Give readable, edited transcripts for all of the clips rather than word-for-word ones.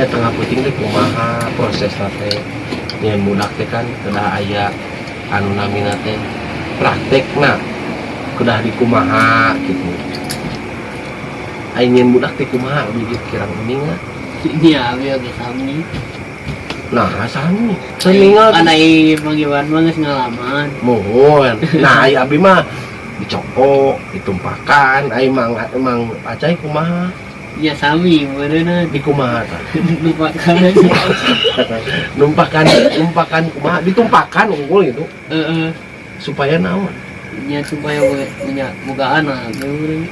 Tengah peuting teh kumaha prosesna teh nyieun budak teh kan kedah aya anu namina teh praktekna, kedah dikumaha gitu. Aya nyieun budak teh kumaha, abdi kirang uning lah. Iya, abi oge sami. Nah, sami seningal. Kan ai Mang Iwan mah geus ngalaman. Mohon. Nah, ai abi mah dicokok, ditumpakan, ai mang emang Pacai kumaha? Ya sami beureunan. Di kumaha tah? Lupakan. Numpakan, numpakan kumaha? Ditumpakan unggul gitu? Heeh. Supaya naon? Nya supaya punya boga anak meureun.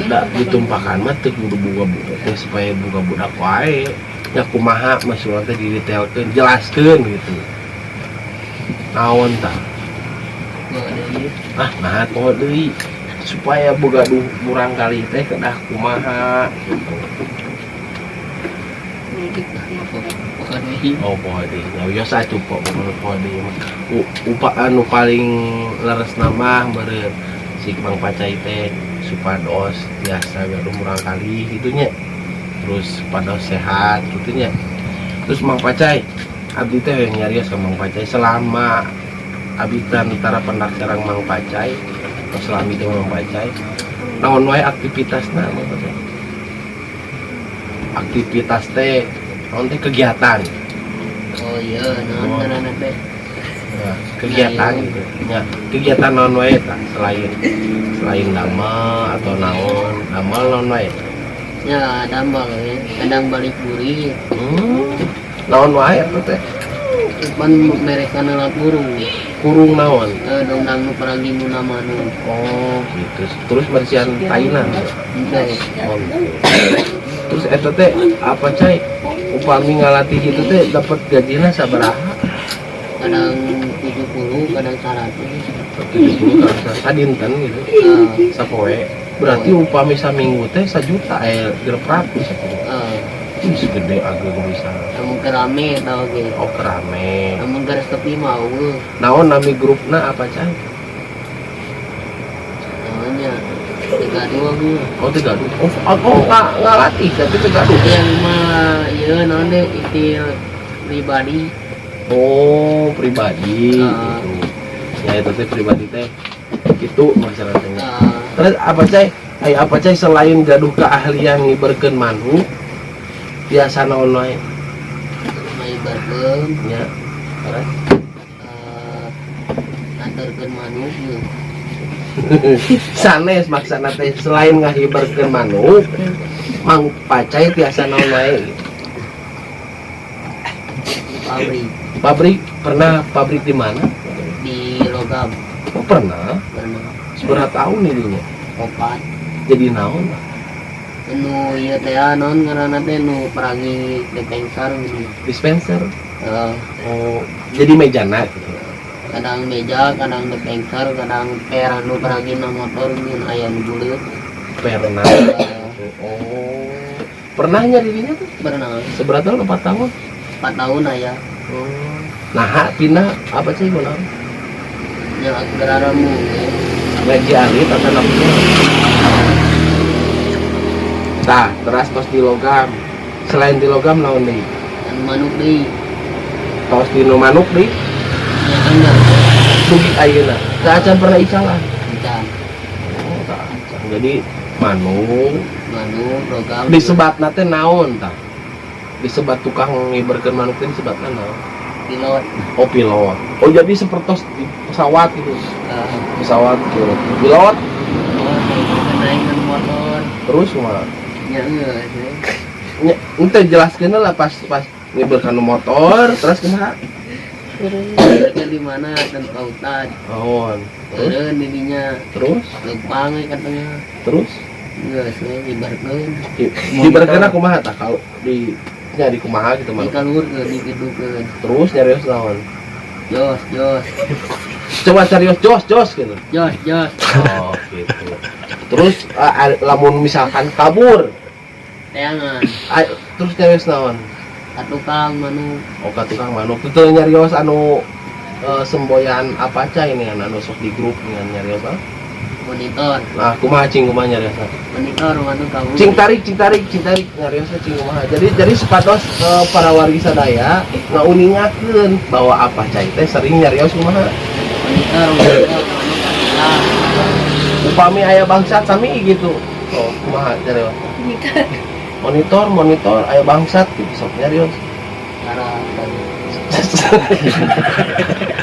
Da ditumpakan mah teu kudu boga budak teh supaya boga budak wae. Ya kumaha maksudna teh, didetailkeun, jelaskeun gitu. Naon tah? Ah, nah poho deui. Supaya boga duh murangkalih teh kedah kumaha gitu. Poho deui. Oh, poho deui. Ya wios atuh po, poho deui mah. Upa anu paling leres nama meureun si Mang Pacai teh supados biasa gaduh murangkalih gitu nya. Terus supados sehat gitu nya. Terus Mang Pacai, abdi teh yang nyarios ka Mang Pacai, selama abdi tara pendak sareng Mang Pacai atau selami teh Mang Pacai, naon wae aktivitasna Mang Pacai? Aktivitas teh naon teh, kegiatan? Oh iya, naon Oh. ngaranna teh? Nah, kegiatan Nah, iya. gitu ya, kegiatan naon wae tah, selain selain damel atau naon, damel naon wae? Ya damel we, kadang balik burit. Naon wae eta teh? Pan merekan alat burung. Kurung naon? Eh, dongdang nu paragi nu manuk. Oh gitu, terus bersihan taina? Henteu. Oh gitu. Terus eta teh apa cai, upami ngalatih itu teh dapat gajinya sabaraha? Kadang 70, kadang 100. 70 kan sadinten gitu? Ah. Sapoe berarti upami saminggu teh 1 juta 600 atuh. Ah. Ih, segede ageng bisa. Lamun keur rame eta oge. Oh, kerame. Lamun keur sepi mah euweuh. Naon nami grupna apa cai? Namanya tiga dua gue. Oh, tiga gaduh. Oh, oh, nggak ngalatih tapi teu gaduh. Yang mah ieu naon deh, itil pribadi. Oh, pribadi. Ah. Gitu ya, itu teh pribadi teh itu masyarakatnya. Ah. Terus apa cai? Ay, apa cai, selain gaduh keahlian ngiberkeun manuk biasa naon wae? Maibarkeun. Nya, terus? Nganterkeun manuk yeuh. Sanes, maksana teh selain ngahiberkeun manuk, Mang Pacai tiasa naon wae gitu? Di pabrik. Pabrik pernah? Pabrik di mana? Di logam. Oh, pernah? Pernah. Seberapa tahun ininya? 4. Jadi naon? Nu ieu teh ah, naon ngaranna teh, nu paragi dispenser gitu. Dispenser? Eh. Oh, jadi mejana gitu? Kadang meja, kadang dispenser, kadang per anu paragi na motor mun aya nu buleut. Pernah? Eh. Oh, pernahnya dirinya tuh? Pernah. Seberapa tahun, 4 tahun? 4 tahun aya. Oh. Nah, pindah apa sih kunaon? Nya geraramu. Ngaji alit atau namanya. Tah, teras tos di logam. Selain di logam naon deui? Anu manuk deui. Tos di nu manuk deui? Nya anggar. Dugi ayeuna. Teu acan pernah icalan? Encan. Oh, teu acan. Jadi manuk, Manuk logam. Disebatna teh naon tah? Disebat tukang ngiberkeun manuk teh disebatna naon? Pilot. Oh, pilot. Oh, jadi sepertos di pesawat gitu. Eh. Pesawat pilot. Pilot. Oh, naik motor. Terus mah? Nya geus we. Nya, ente jelaskeun lah, pas pas ngiberkeun motor terus kumaha? Kan di mana dan pautan. Oh, terus? Eureun didinya. Terus? Leumpang we katanya. Terus? Geus we ngibarkeun. Diberkeun kumaha tah, kalau di nya di kumaha gitu Di mah? kaluhurkeun, digedugkeun. Terus nyarios naon? Jos jos. Coba serius, jos jos gitu. Jos jos. Oh, gitu. Terus lamun misalkan kabur? Teangan. Ah, terus nyarios naon? Ka tukang manuk. Oh, ka tukang manuk itu nyarios anu semboyan apa cai ini, anu sok di grup dengan nyarios apa? Monitor. Nah, kumaha, cing, kumaha nyariosna? Monitor manuk kabur. Cing tarik, cing tarik, cing tarik nyariosna, cing, kumaha. Jadi supados para wargi sadaya ngauningakeun bahwa apa cai teh sering nyarios kumaha. Monitor, monitor manuk kahilang. Upami aya bangsat sami gitu. Oh, kumaha nyarios? Monitor, monitor aya bangsat gitu, sok nyarios. Karena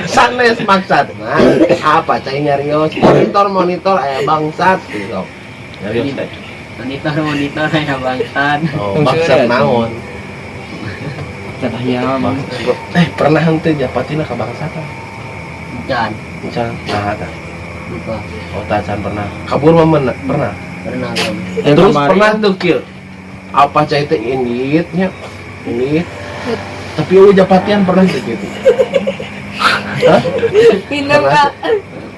Sanes maksudna apa cai nyarios monitor monitor aya bangsat gitu, sok nyarios teh. Monitor, monitor aya bangsat. Oh, bangsat naon? Katanya. Bangsat. Eh, pernah henteu japatina ka bangsatan? Can. Encan, nah tah. Lupa. Oh, tacan pernah. Kabur mah pernah. Pernah kan. Yang Terus kemarin. pernah tuh kieu. Apa cai teh indit nya? Indit. Tapi eueuh japatian, pernah tuh gitu? Hah? Minum. Pernah. Kak.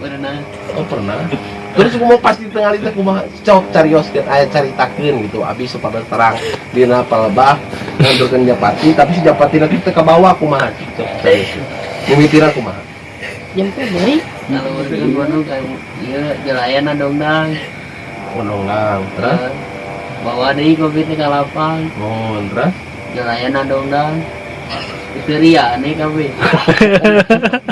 Pernah. Oh, pernah. Terus kumaha pas di tengah itu, kumaha, cok carioskeun, aya caritakeun gitu, abi supados terang dina palebah ngandurkeun japati, tapi si japati nanti teu kabawa, kumaha, cok carioskeun. Mimitina kumaha? Jempe deui. Kalau urang manuk kayak ieu jelayan dongdang. Nonggang, terus? Eh, bawa deui kopi teh ka lapang. Oh, terus? Jelayan dongdang. Seria nih kabeh.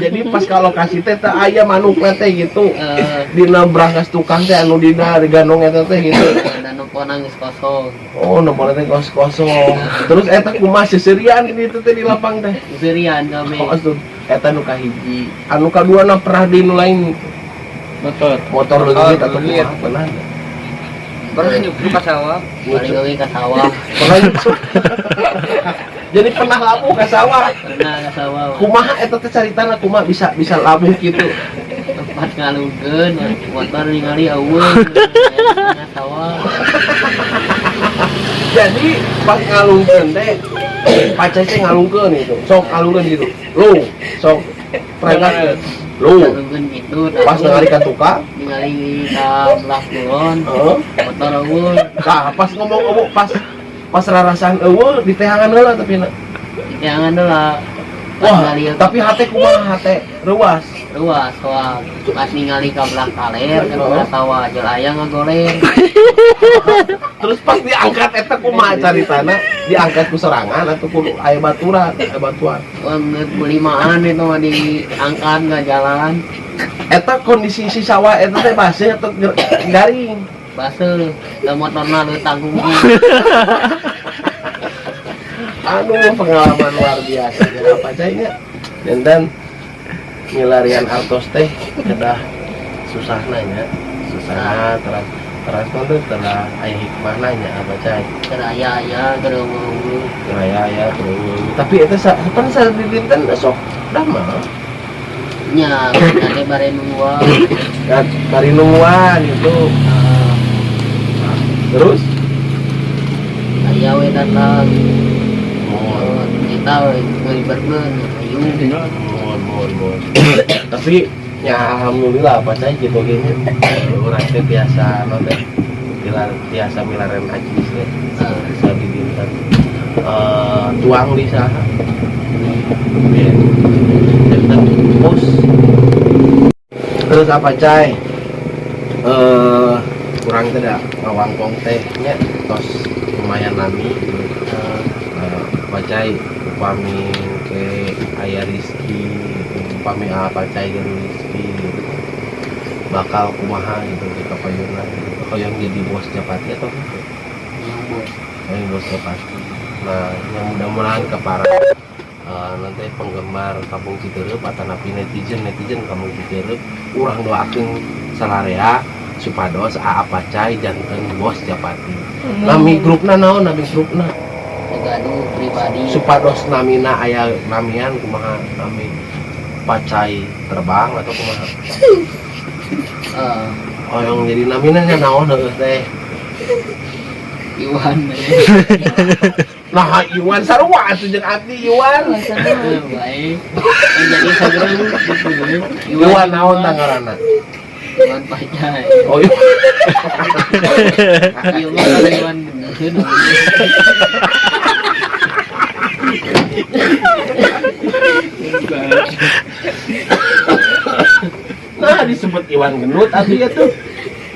Jadi pas ka lokasi teh teu aya manuk teh gitu. Eh. Dina berangkas tukang teh anu dina digandong eta teh gitu. Dan nempona geus kosong. Oh, nempona teh kos kosong. Terus eta kumaha seserian di itu teh di lapang teh? Serian kabeh. Oh, asup. Eta nu kahiji. Anu kaduana pernah di nu lain? Motor. Motor leungit atau leungit. kumaha, pernah teh? Pernah nyupluk ka sawah. Paling gawe ka sawah. Pernah nyupluk. Jadi pernah labuh ke sawah. Pernah ka sawah. Kumaha eta teh caritana, kumaha bisa bisa labuh gitu? Tempat ngalungkeun motor, ningali euweuh tengah sawah. Jadi pas ngalungkeun teh, pacai teh ngalungkeun itu. Sok ngalungkeun gitu. Lu, sok prengas. Lu Ngalungkeun gitu. Pas ningali ka tukang, ningali ka belah kulon. Heeh. Motor euweuh. Nah, pas ngomong euweuh, pas pas rarasaan euweuh diteangan heula tapi na. Diteangan heula. Pas Wah, ningali tapi hate kumaha, hate reuas? Ruas soal pas ningali ka belah kaler ka tengah sawah jel aya ngagoleng. Terus pas diangkat eta kumaha caritana? Diangkat ku serangan atau ku aya baturan, aya bantuan? Wah, belimaan itu mah diangkat nggak jalan. Eta kondisi si sawah eta teh baseuh atau garing? Baseuh da motorna leutang. Aduh, pengalaman luar biasa. Jadi apa cainya? Dan milarian artos teh kedah susah nanya, susah teras teras tuh telah aya hikmah nanya apa cai? Keur aya aya, keur euweuh. Raya ya terus. Tapi itu sa pan sa di dinten sok damel. Nya teh bare nungguan. Kan bari nungguan itu. Terus? Aya we datang. Oh, kita we ngaliberkeun ayu. Mohon, mohon, mohon. Tapi ya alhamdulillah apa cai gitu gini. Urang teh biasa non teh milar, biasa milaren acis teh. Bisa di dinten. Eh, tuang di saha? Iya. Dinten pos. Terus apa cai? Eh, kurang tidak ngawangkong teh nya tos lumayan lami gitu. Eh, apa cai upami ke aya rizki gitu, upami apa cai gitu rizki gitu, bakal kumaha gitu di kapayuna gitu, hoyong jadi bos japati atau gitu? Yang bos. Hoyong bos japati. Nah, yang mudah-mudahan ke para nanti penggemar Kampung Citeureup atau napi netizen netizen Kampung Citeureup, urang doakeun salarea supados Aa Pacai janten bos japati. Nami grupna naon, nami grupna? Gaduh pribadi. Supados namina aya namian kumaha, nami Pacai terbang atau kumaha? Eh, oh, yang jadi namina nya naon heueuh teh? Iwan. Nah, Iwan sarua atuh jeung abdi Iwan. Eh, baik. Yang jadi sageurang gitu. Iwan naon tangarana? Iwan Pacai. Oh, Iwan. Iya mah kalau Iwan bener. Nah, disebut Iwan gendut atuh ya tuh.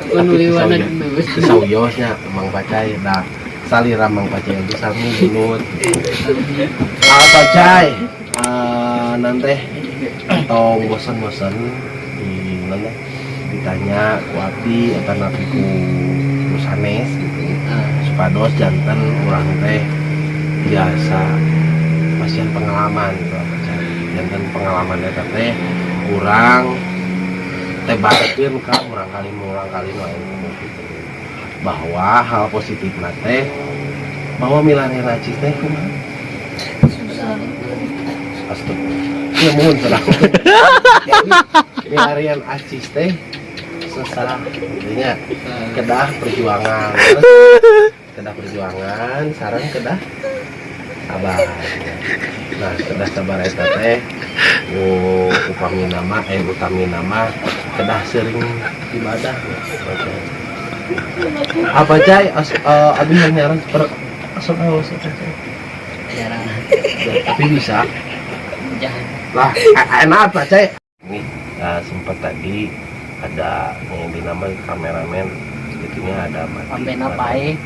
Kuno liwana geus. Sauyosnya Mang Pacai da salira Mang Pacai itu sami gelut. Ah, Pacai, nanti tong bosen-bosen di mana ditanya ku abdi atau napi ku sanes gitu supados janten urang teh biasa masihan pengalaman gitu, Pacai. Janten pengalaman eta teh kurang teh barekeun ka murang kali nu aya gitu bahwa hal positif teh bahwa milarian acis teh kumaha. Susah. Astagfirullah ya, mohon salah. Jadi milarian acis teh sesah intinya kedah perjuangan, kedah perjuangan sareng kedah sabar. Nah, kedah sabar eta teh, oh, upami nama utami nama kedah sering ibadah apa cai as, abi yang nyaran per asal awas apa cai. Jarang. Tapi bisa. Jangan. Lah, enak apa cai ini, sempat tadi ada yang dinama kameramen itunya ada mati. Sampai napai.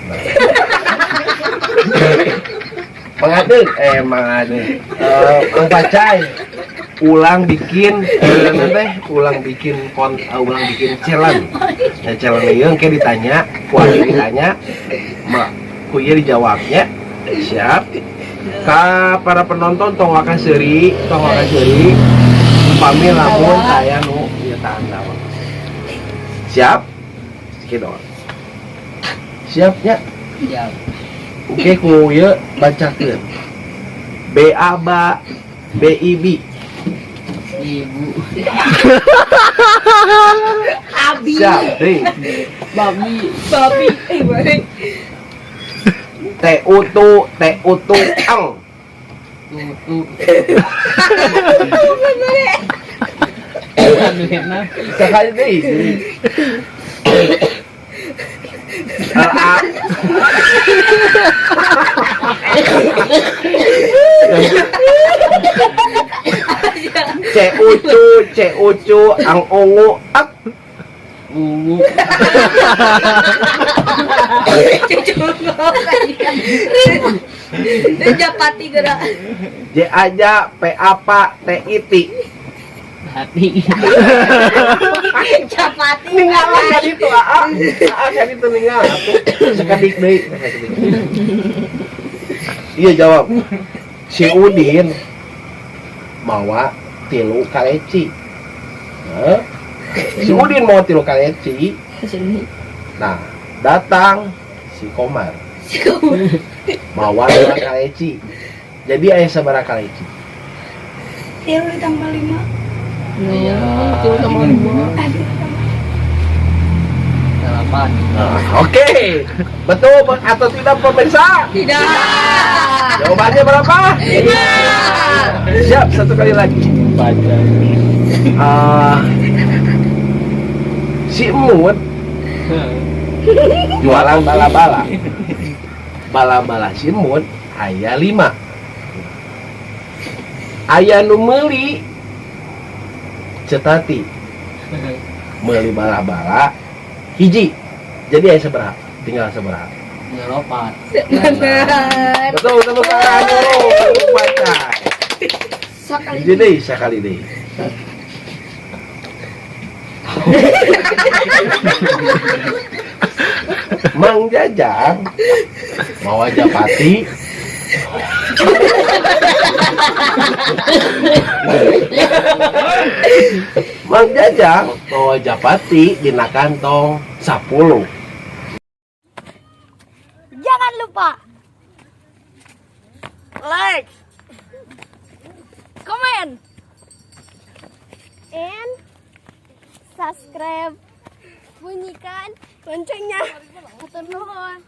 Mang Ade, Mang Ade, Mang Pacai, ulang bikin teh, ulang bikin ulang bikin challenge. Nah, challenge ini kayak ditanya, ku abi ditanya, mak ku ieu dijawabnya. Siap. Ka para penonton tong waka seuri, tong waka seuri. Upami lamun saya nu ieu tahan jawab. Siap? Gitu. Siapnya? Siap. Oke, ku ieu bacakeun. B A B B I B. Ibu. Abi. Siap, deui. Babi. Babi. Eh, boleh. T U tu T U tu ang. Tutu. Anu enak. Sekali deui. L A C U cu C U cu ang ungu ak. Ungu. Cucu Japati gerak. J aja P apa T I T. Hati. Japati. Ningal kan itu aa. Aa kan itu ningal atuh. Sakedik deui. Iya, jawab. Si Udin mawa 3 kaleci. Hah? Si Udin mau 3 kaleci. Nah, datang si Komar. Si Komar. Mawa 2 kaleci. Jadi aya sabaraha kaleci? 3 ditambah 5. Iya. 3 tambah 2. 8. Nah, oke. Betul atau tidak pemirsa? Tidak. Jawabannya berapa? Tidak. Siap, satu kali lagi. Baca. Si Emut jualan bala-bala. Bala-bala si Emut aya 5. Aya nu meuli cetati. Meuli bala-bala 1. Jadi aya sabaraha? Tinggal sabaraha? 4. Benar. Betul, tepuk tangan dulu. Baca. Sekali. Hiji deui, sakali deui. Mang Jajang mawa japati. Mang Jajang mawa japati dina kantong 10. Jangan lupa like, comment, and subscribe. Bunyikan loncengnya. Hatur nuhun.